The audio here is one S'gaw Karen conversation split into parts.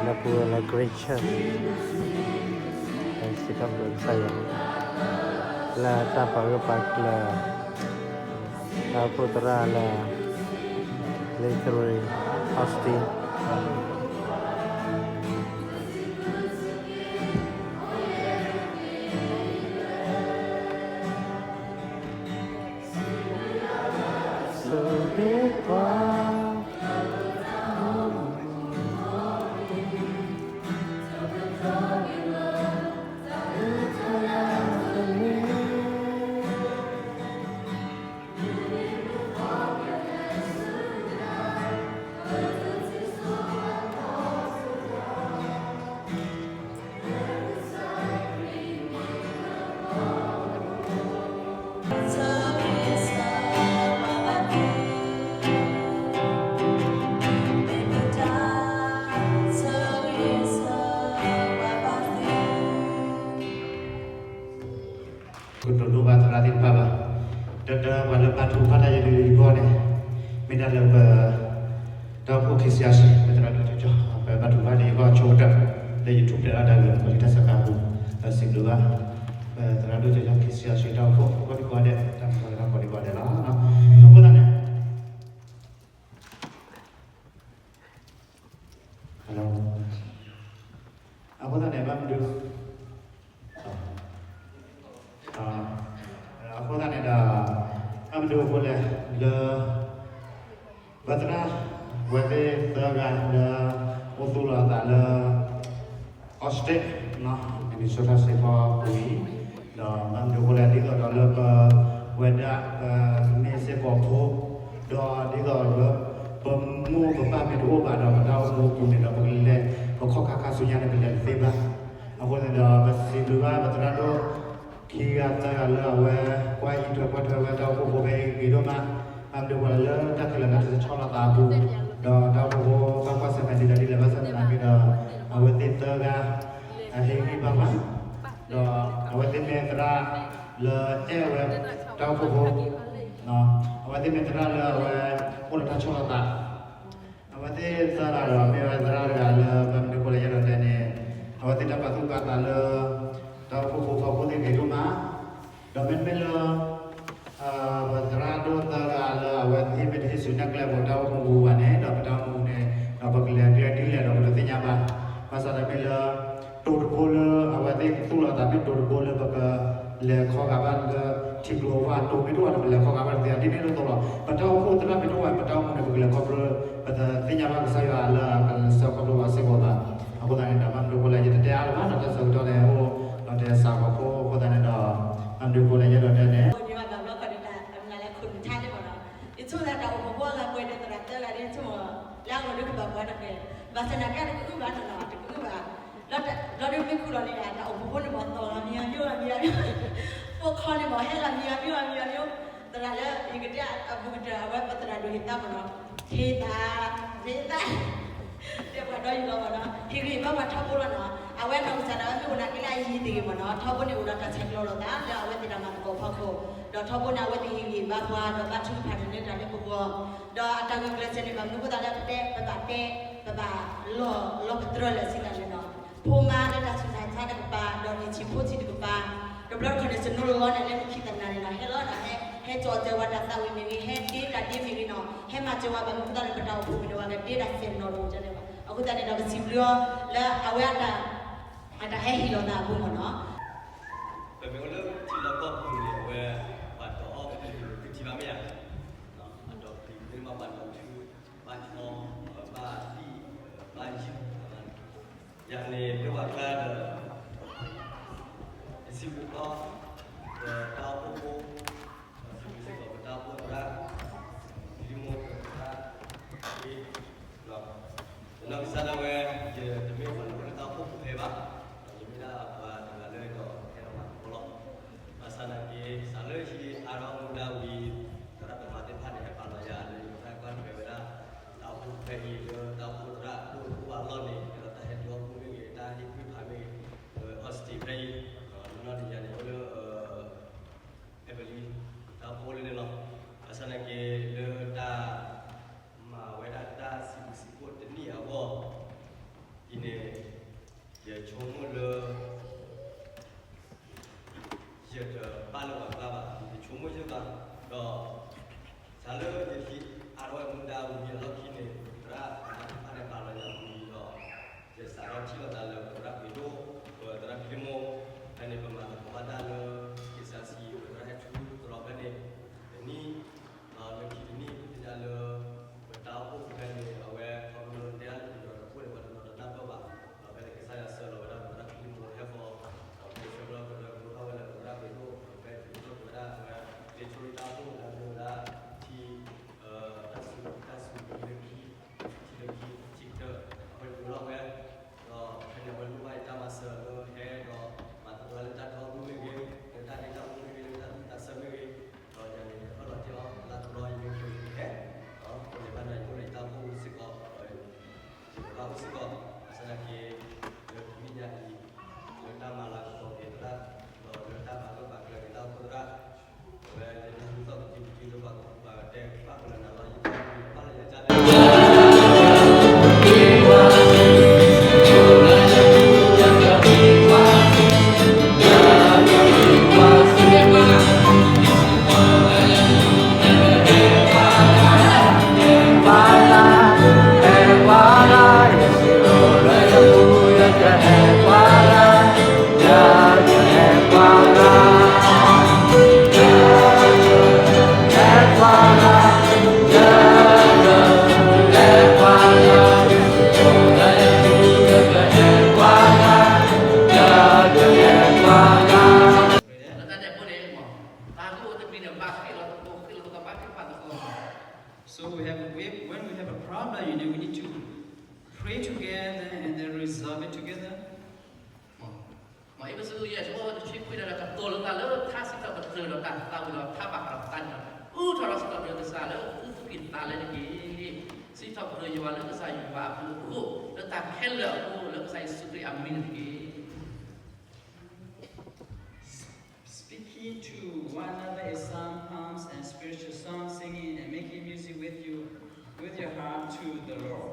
လၢပူၤလၢ Grace Church စံးထီၣ်ပတြၢၤကစၢ်ယွၤ လၢတၢ်ပာ်ဂၢၢ်ပာ်ကျၢၤ တၢ်အိၣ်ဖှိၣ်သရၣ်လၢ Literary Austin ကတိၤဒိဘၣ်သရၣ်သ့ၣ်တဖၣ်, ဒီးပှၤလၢဘါထုကဖၣ်တၢ်ယဂီၢ်န့ၣ်, မ့ၢ်ဒၣ်လၢပ တၢ်အိၣ်ဖှိၣ်ခံဆံယဲၢ်ဆံ ပသရၣ်ဒိၣ်ကၠီကၠီ, ပဘါထုကဖၣ်တၢ်ယဂီၢ်ဆိကတၢၢ် လၢ YouTube ဒီးတၢ်ဂ့ၢ်လၢပလံာ်ထါစကၤပူၤ, ဒီးစံးဘျုးဘၣ် ပသရၣ်ဒိၣ်ကၠီကၠီ ခံဆံယဲၢ်ဆံ တၢ်အိၣ်ဖှိၣ်ကိးဒံကိးဒဲး, တၢ်မၤလၢတၢ်ကိးဒံကိးဒဲးလီၤ. အဃိသတးန့ၣ် အဃိသတးန့ၣ် ဘၣ်မနုၤ အဃိသတးန့ၣ်ဒီး ဘၣ်မနုၤအဃိလဲၣ် လၢ ပသရၣ် ဝဲသ့ၣ်သၢဂၤလၢ အိၣ်သူၣ်လီၤအသးလၢ Austin, Minnesota စ့ၢ်ကီးပူၤအံၤ, ဒီးဘၣ်မနုၤအဃိလဲၣ် ဒ်သိးဒီးလၢပဝဲဒၣ် ပမ့ၢ်စ့ၢ်ကီးဖိ, ဒီးဒ်သိးလၢ ပမိၢ်ပပၢ်မ့ၢ်တအိၣ်ဘၣ်ဒီး ပတၢ်အိၣ်မူအပူၤန့ၣ်ဒီး ပကလဲၤ ပခီၣ်ခါခါဆူညါန့ၣ် ပလဲၤတသ့ဘၣ်. အဃိန့ၣ်ဒီး ပစံးဘျုးဘၣ်ပသရၣ်ဒိၣ် ခံဂၤသၢဂၤလၢအဝဲ ကွၢ်အံးထွဲကွၢ်ထွဲဝဲတၢ်အိၣ်ဖှိၣ်ဖိဖဲအံၤဂ့ၤဒိၣ်မး, ဘၣ်မနုၤအဃိလဲၣ် လၢတၢ်ခဲလၢာ်လၢတဆီၣ်လီၤသးအပူၤ, ဒီးတၢ်အိၣ်ဖှိၣ်ဖိဘၣ်ကွၢ်ဆၢၣ်မဲာ်ဒ်လဲၣ်ဒ်လဲၣ်ဘၣ်ဆၣ်သနာ်က့ဒီး အဝဲသ့ၣ်သၢဂၤ အဟ့ၣ်ဂံၢ်ဘါပှၤ, ဒီးအဝဲသ့ၣ်မ့ၢ်သရၣ်လၢအဲၣ်ဝဲတၢ်အိၣ်ဖှိၣ်ဖိ, အဝဲသ့ၣ်မ့ၢ်သရၣ်လၢအဝဲ အိၣ်ဒီးတၢ်ဆီၣ်လီၤသး အဝဲသ့ၣ်သၢဂၤဒီး မ့ၢ်ဝဲသရၣ်တဂၤလၢ ဘၣ်မနုၤအဃိလဲၣ် ယအဲၣ်ဒိးတဲန့ၣ်, အဝဲသ့ၣ်တၢ်ပာ်သူၣ်ပာ်သးလၢ တၢ်အိၣ်ဖှိၣ်ဖိဖီခိၣ်သ့ၣ်ဂ့ၤဒိၣ်မး, ဒီးမ့တမ့ၢ်လၢ ပသရၣ်ဒိၣ်သၢဂၤလၢအဝဲသ့ၣ်မ့ၢ်တဟ့ၣ်ဆူၣ်ညါကျဲပတၢ်အိၣ်မူပူၤဘၣ်န့ၣ် ဒီးပတၢ်အိၣ်မူန့ၣ် ဒီးပကလဲၤကျဲဒ်လဲၣ်ဒီးပတသ့ၣ်ညါဘၣ်. ဘၣ်ဆၣ်ဒီးမ့ၢ်လၢ တိၤတဘိလၢအဝဲသ့ၣ်သူၣ်လီၤသးမ့ၢ်တိၤတဘိလၢပကလဲၤခီဂာ်ဘၣ်လၢ ထံကျိဝါတိၤမ့ၢ်တအိၣ်ဘၣ်ဒီး ပလဲၤခီဂာ်ဘၣ်တသ့ဘၣ်. ဒ်န့ၣ်အသိးလီၤ. ပတၢ်အိၣ်ဖှိၣ်သရၣ်မ့ၢ်တအိၣ်ဘၣ် ပတၢ်အိၣ်မူန့ၣ် ပကလဲၤခီဖျိ ပတသ့ၣ်ညါဘၣ်ကစၢ်ယွၤလၢအကလဲၤဆှၢခီဖျိပှၤစ့ၢ်ကီးဘၣ်. အဃိသတးန့ၣ်ဒီး ဘၣ်မနုၤအဃိလဲၣ် ယတတဲအါလၢၤဘၣ်ဒီး တၢ်ဆၢကတီၢ်န့ၣ်အိၣ်ဒီးတစးကီးဖိ အဃိသတးန့ၣ်ဒီး ဘၣ်မနုၤအဃိလဲၣ် ယအဲၣ်ဒိးတဲန့ၣ် ယဆိကမိၣ်လၢတၢ်အိၣ်ဖှိၣ်ဖိအဂၤပှဲၤဒီးသရၣ်သၢဂၤဒ်ဆိကမိၣ် လၢအဂီၢ်ဒ်ကဘၣ်ပှၤတဂၤ ဘၣ်ဆၣ်သနာ်က့တကအုၣ်ဘၣ်နီၤနီၤ တကအုၣ်ဘၣ် ဘျီဒုးမ့ၢ်ဃုာ်လီၤန့ၣ်ဒီး တၢ်အိၣ်ဖှိၣ်ဖိန့ၣ်မ့ၢ်သီလီၤမံၤအမံၤမံၤမံၤ ပိာ်ခွါန့ၣ်မ့ၢ်ဟဲလီၤမံၤအမံၤမံၤမံၤ သရၣ်လၢယကတဲအဘူးကတၢၢ် အဝဲပသရၣ်ဒိၣ်ဟ့ၣ်သါမ့ၢ်နီၤ ဟ့ၣ်သါ ဟ့ၣ်သါ တဲပှၤဒီယုၢ်လီၤမ့ၢ်နီၤ ဟ့ၣ်ဂံၢ်ဘါပှၤထီဘိလီၤနီၤ အဝဲနီၢ်ကစၢ်ဒၣ်ဝဲမ့ၢ်အိၣ်နာ်က့လၢအယံၤသ့ၣ်ဂ့ၤမ့ၢ်နီၤ ထီဘိန့ၣ်အိၣ်ဒီးတၢ်ဆဲးကျိးလိာ်သး လၢအဝဲသ့ၣ်တၢ်မၤသကိးဖီခိၣ် ဒီးထီဘိန့ၣ် အဝဲသ့ၣ်ဟ့ၣ်ဂံၢ်ဘါပှၤ ဒီးဘါထုကဖၣ်တၢ်လၢတၢ်လၢပဂီၢ် ဒီးအတၢ်ဂုာ်ကျဲးစၢးန့ၣ် ဘၣ်မနုၤအဃိသတးလၢပတဲ ပဘၣ်တဲ ပဘၣ်လီၤလီၤပတြၢၤလၢာ်စံးတၢ်န့ၣ်နီၤ ဖိမါလၢတၢ်ဆူးတၢ်ဆါတကပၤ ဒီးနံၣ်ဆံးဖိဆံးတကပၤ တဘျီတခီၣ်န့ၣ် စနိလီၤန့ၣ်လၢနခံသနာ်န့ၣ်နီၤ ဟဲလီၤဒီးဟဲ ဟဲကၠီၣ်စၢၤဝဲတၢ်သးဝံၣ်မ့ၢ်ဂ့ၤ ဟဲတ့တၢ်ဒ့မ့ၢ်ဂ့ၤနီၤ ဟဲမၤစၢၤဝဲဘၣ်မနုၤအဃိသတးလၢပတၢ်အိၣ်ဖှိၣ်မ့ၢ်န့ၣ် ပှၤကဒ့တၢ်ဆဲးနီၤတအိၣ်န့ၣ်ဘၣ် အဃိသတးန့ၣ်ဒီး ပစံးဘျုးအီၤလၢအဝဲအတၢ် အတၢ်ဟဲဟ့ၣ်လီၤသးအပူၤမ့ၢ်နီၤ ပမ့ၢ်အိၣ်လၢထံလီၢ်ကီၢ်ပူၤန့ၣ် အဝဲ ပှၤတီၢ်အီၣ်ပူၤ ပထံၣ်ဘၣ်မ့ၢ်ဧါ, အတီၢ်ပူၤမ့ၢ်ဘၣ်ပှၤတီၢ်ထူ ဘၣ်ထီ ဘၣ်သံၣ် ဘၣ်ယုၢ် ယၤန့ၣ် ပဝဲကျါဒီး ယစံးဘျုးအီၤ ဒီးတၢ်အိၣ်ဖှိၣ်ဖိ ဒီးစံးဘျုးစ့ၢ်ကီးပတၢ်အိၣ်ဖှိၣ်သရၣ် လံမိၢ်သရၣ် ဒီး ယနီၢ်ကစၢ်ဒၣ်ဝဲ ယတမ့ၢ်ပှၤလၢအိၣ်လၢတၢ်အိၣ်ဖှိၣ်ဖိဖဲဘၣ်, ဒီးယမ့ၢ်ဒၣ်ပှၤတဂၤလၢဒီးဟဲလီၤမၤသကိးလီၤ. ဘၣ်ဆၣ်သနာ်က့ စးလၢယဟံးအါထီၣ်မူဒါဝံၤ သရၣ်သမါသ့ၣ်တဖၣ်န့ၣ် ဟဲပာ်လီၤယၤလၢယကကွၢ်ထွဲဝဲဒၣ် တၢ်အိၣ်ဖှိၣ်ဖိဖဲအံၤလၢတၢ်အိၣ်ဖှိၣ်သရၣ်ဒိၣ်တအိၣ်ဘၣ်အလီၢ်န့ၣ် ဒီးတၢ်ဟဲဒိအီၣ်မ့ၢ်ဂ့ၤ တၢ်ဟ့ၣ်ကူၣ်ဖးမ့ၢ်ဂ့ၤ So we have, we, when we have a problem, you know, we need to pray together and then resolve it together. မ့ၢ်အ့းဖ့းစူး ယဲၢ်ဆၢ တဆံခွံ ဒီးကတိၤလၢသးလၢထါစံးထီၣ်ပတြၢၤဒီးတၢ်သးဝံၤဒီးထါဘၣ်ဃးဒီးသးန့ၣ်ဒီး အုၣ်ထီၣ်ဒီးစံးထီၣ်ပတြၢၤကစၢ်လၢအသူၣ်ကံၢ်သးလဲတက့ၢ်. စံးထီၣ်ပတြၢၤယွၤလၢကစၢ်ယွၤအဘျုးအဖှိၣ် လၢတၢ်ခဲလၢာ်အဃိ လၢကစၢ်ယ့ၣ်ၡူးခရံာ်အမံၤန့ၣ်တက့ၢ်. Speaking to one another in psalms and spiritual songs, singing and making music with you, with your heart to the Lord.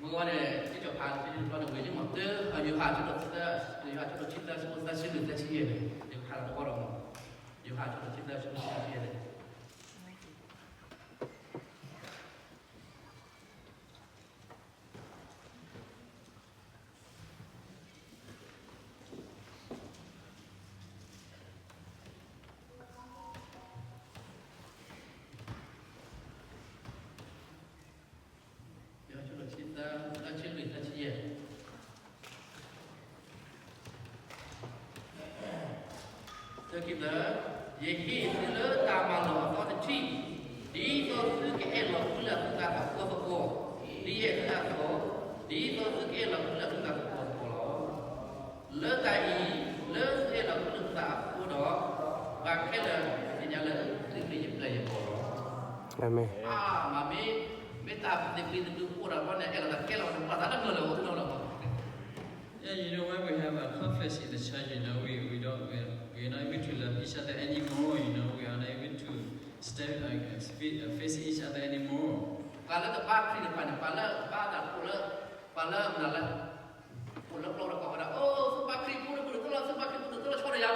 မ့ၢ်ဝဲန့ၣ် ကစီၤပၤတဖျၢၣ်န့ၣ် ဝံၤလံမ့ၢ် တၢ ယိၤဟၣ် ယိၤဟၣ် ဆၢဒိၣ်တဆံသၢ ဆၢဖိသၢဆံလွံၢ် သၢဆံယဲၢ်န့ၣ် ယကဖးလီၤတဘီဒီးမ့ၢ် ယိၤဟၣ် ဆၢဒိၣ်တဆံသၢ ဆၢဖိသၢဆံယဲၢ်န့ၣ် ယိၤဟၣ် ဆၢဒိၣ်တဆံသၢ သၢဆံလွံၢ် သၢဆံယဲၢ် သၢခံသၢ, ယဟ့ၣ်သုလၢတၢ်မၤလိာ်အသီတထံၣ်, ဒ်သိးသုကအဲၣ်လီၤကွံလၢသုသးသပှီသပှီ, ဒ်ယအဲၣ်သုအသိး, ဒ်သိးသုကအဲၣ်လီၤကွံလၢသုသးသပှီသပှီလီၤ. လၢတၢ်အံၤ, လၢသုအဲၣ်လီၤကွံလၢသုသးအဃိဒီး, ဘၣ်ခဲလၢာ်သ့ၣ်ညါလၢသုမ့ၢ်ယပျဲၢ်ယဘီၣ်လီၤ. အၤမ့ၣ်. မ့ၢ်, မ့ၢ်တၢ်သဘျ့သဒၢအိၣ်ဒီးအဃိန့ၣ် အဲၣ်လီၤတၢ်ကဲလီၤ ပှၤသးတမုာ်လၢၤအိၣ်တနီၤလီၤ. Yeah, you know, when we have a conflict in the church, you know, we, we don't, we, we are not able to love each other anymore, you know, we are not able to stand, uh, fa-, uh, face each other anymore. ပှၤလၢတဘါခရံာ်တဖၣ်န့ၣ် ပှၤလၢဘါတၢ်အိၣ်လၢ, ပှၤလၢမနုၤလဲၣ်, အိၣ်လၢကျိတကီၢ်ဝဲဒၣ်, အိၣ် သုဘါခရံာ်ဖိတဖုတသိလီၤ, သုဘါခရံာ်ဖိတသိလီၤ ဆီတယၤလၢ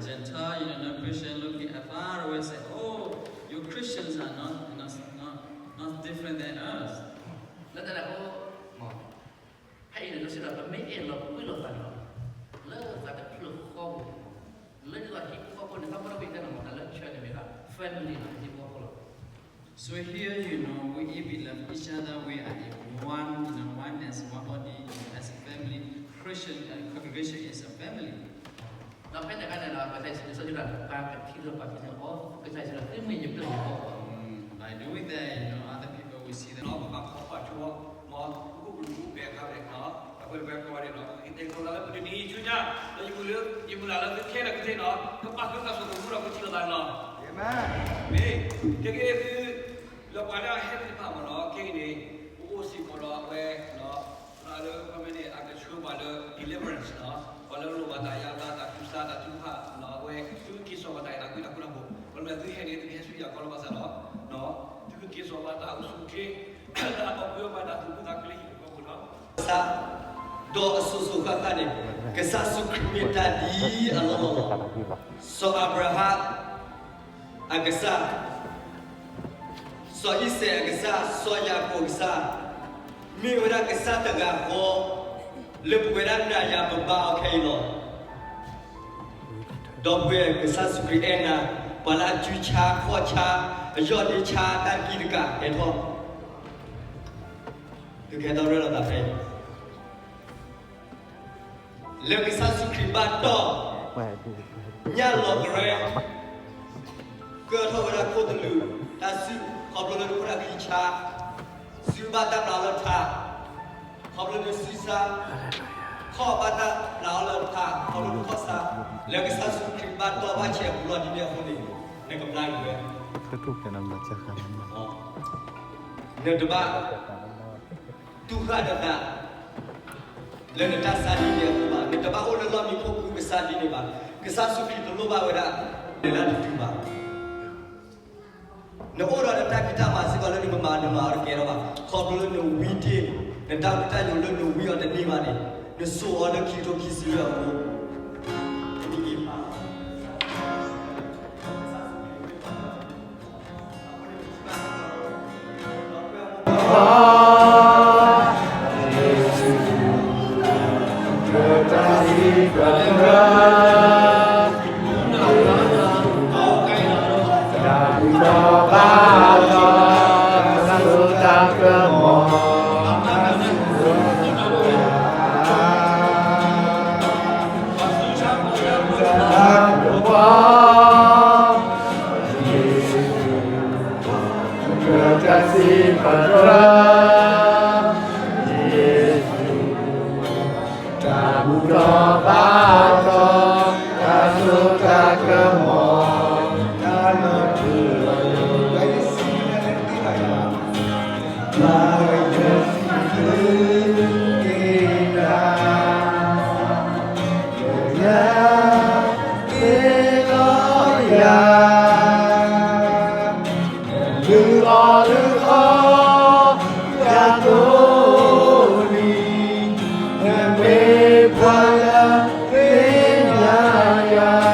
Gentile, you know, non-Christian looking afar away say, oh, you Christians are not, not, not, not different than us. လၢတၢ်န့ၣ်အဃိ, ဖဲအံၤန့ၣ် လၢစံးဒီး ပမ့ၢ်အဲၣ်လီၤကွံလိာ်သးန့ၣ်လီၤ, လၢသးတဖျၢၣ်ဃီပူၤ, လၢဒ်သိးဟံၣ်ဖိဃီဖိန့ၣ် သးပှၢ်တဘ့ၣ်တဲန့ၣ်မ့ၢ် တၢ်လၢ church န့ၣ်မ့ၢ်ဒၣ် family လီၤ, ဟံၣ်ဖိဃီဖိလီၤ. So here, you know, we, if we love each other, we are in one, you know, oneness, one body, you know, as a family. Christian, uh, congregation is a family. ဒီးဖဲန့ၣ်အခါန့ၣ်ဒီး ကစၢ်ယ့ၣ်ၡူးခရံာ်စံးဒၣ် ပှၤကထံၣ်လိာ်ပှၤကထံၣ်လိာ်အီၤ ကစၢ်ယ့ၣ်ၡူးခရံာ် သုမ့ၢ်ယပျဲၢ်ယဘီၣ်လီၤ. Mm, by doing that, you know, other people will see that ပကဘၣ်ခိးကွၢ်ဆိ မ်သုကအိၣ်ကလုာ်အိၣ်ပှဲၤအခါန့ၣ် အဝဲတဝဲကီးန့ၣ်လီၤ. ယတဲခီသးလၢပတနံၤအံၤဆူညါ ဒီးယမုၢ်လၢ်လၢသုခဲလၢာ်ကသ့ၣ်နီၤ ကပာ်ဃုာ်တၢ်စိာ်ခိၣ်မူဒီးကထံၣ်လိာ်သးန့ၣ်လီၤ. မ့ၢ်, ခဲကနံၣ်သု လၢပှၤလၢအဟဲသ့ၣ်တဖၣ်မ့ၢ်နီၤ ခဲကနံၣ်န့ၣ် ပအိၣ်စ့ၢ်ကီးဒီးအဝဲ သရၣ်လၢ ခီမ့ၢ်န့ၣ် အကဆှၢပှၤလၢ deliverance နီၤ, ပှၤလၢလိၣ်ဘၣ်တၢ်ယါဘျါ တၢ်သူၣ်ဆါ တၢ်ထုကဖၣ်နီၤ, အဝဲ သုက့ၤစိာ်ပှၤတၢ်အဲၣ်တၢ်ကွံတၢ်ဃူတၢ်ဖိး, ပှၤလၢသုဟဲန့ၣ် သုကဟဲဆူယၤကီးလၢဘၣ်ဆၣ်ဒီး သုကက့ၤစိာ်ပှၤတၢ်အိၣ်ဆူၣ်အိၣ်ချ့ လၢအကီၢ်ပှဲၤပှၤတၢ်သူၣ်ခုသးခုလၢဟံၣ်ဖိဃီဖိလီၤ. ကစၢ်, ဒီးအစိၤစိၤဃၣ်ဃၣ်န့ၣ် ကစၢ်ယ့ၣ်ၡူးခရံာ်မ့ၢ်တၢ်ဒ်အလီၢ်လီၢ်လီၤ. စီၤအၤဘြၤဟၣ် အကစၢ်, စီၤအံၤစဲးအကစၢ်, စီၤယၤကိာ်အကစၢ်, မ့ၢ်ဝဲဒၣ်ကစၢ်တဂၤဃီ လၢပဝဲဒၣ်နၤယၤပဘါအီၤခဲအံၤလီၤ. ဒီပုၢ်ဝဲၢ် ကစၢ်ယ့ၣ်ၡူးခရံာ်အဲၣ်နၤ, ပှၤလၢအစုဆါခီၣ်ဆါ, အယီၢ်ဒ့ဆါ တၢ်တကံတကးဟဲထီၣ်, သုကဟဲထီၣ်ရဲၣ်လီၤသးဖဲအံၤ လၢကစၢ်ယ့ၣ်ၡူးခရံာ်ဘၣ်တီၢ်, ညၣ်လီၤကရဲ, ကၢထီၣ်ဝဲဒၣ်ခိၣ်သလုး, တၢ်စု, ခီဖျိလၢနခိၣ်နၢ်ခံဆါ, စုဘၣ်တၢ်ပျၢ်အီၤလၢထး, ခီဖျိနစုဆါ, ခီၣ်ဘၣ်တၢ်ပျၢ်အီၤလၢထး, ခီဖျိနခီၣ်ဆါ, လၢကစၢ်ယ့ၣ်ၡူးခရံာ်ဘၣ်တီၢ်ဘၣ်ဆဲးအပူၤလီၤဒ်န့ၣ်အဃိန့ၣ်, နကဘျါက့ၤဝဲ နတဘၣ် တူၢ်ဃာ်နသး လၢနတၢ်ဆါဒ်န့ၣ်အသိးဘၣ်. နတဘၣ်အိၣ်လၢလီၢ်မံခိၣ်ခုကစၢ်ဒ်န့ၣ်ဘၣ်. ကစၢ်ယ့ၣ်ၡူးခရံာ်တလိၣ်ဘၣ်ဝဲဒၣ် နလၢနတုၤဘၣ်. နအိၣ်ဒီးနတၢ်ဖံးတၢ်မၤစ့ၢ်ကီးလၢနကမၤ နမၤအီၤတကဲထီၣ်ဘၣ်. ခီဖျိလၢနဝံတ့ၢ် နတၢ်ဝံတၢ်ယိးလၢနဝံအီၤတန့ၢ်ဘၣ်န့ၣ် နစိာ်အီၤလၢခံကထိခံဆံလွံၢ်အပူၤ Amen. ဒီးဘၣ်ဒီးတၢ်စိတၢ်ကမီၤ တၢ်လၢပှဲၤလၢ ဘၣ်ယဲစံးဘျုးက့ၤနၤ လၢသ့ၣ်လီၤယၤ လုၢ်အီၣ်လုၢ်အီ ယၤကိးနံၤ နမ့ၢ်ပှၤလၢသ့ၣ်ညါယၤ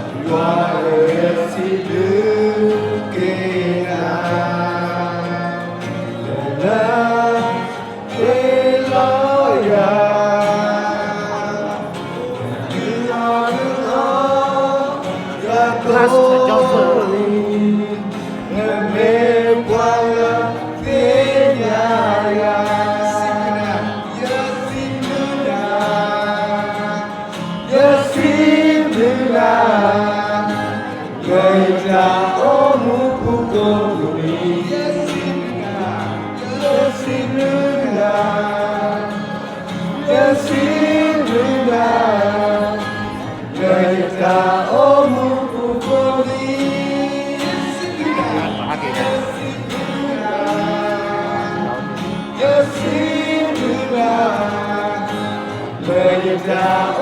ယွၤဧၢ ယစံးဘျုးက့ၤနၤ လၢသ့ၣ်လီၤယၤ လုၢ်အီၣ်လုၢ်အီ ယၤကိးနံၤ နမ့ၢ်ပှၤလၢသ့ၣ်ညါယၤ ယစံးဘျုးနၤ ယစံးဘျုးနၤ လၢယတၢ်အိၣ်မူပူၤကိးမုၢ်နံၤ ယစံးဘျုးနၤ ယစံးဘျုးနၤ ယစံးဘျုးနၤ လၢယတၢ်အိၣ်မူပူၤကိးမုၢ်နံၤ ယစံးဘျုးနၤ ယစံးဘျုးနၤ လၢယတၢ်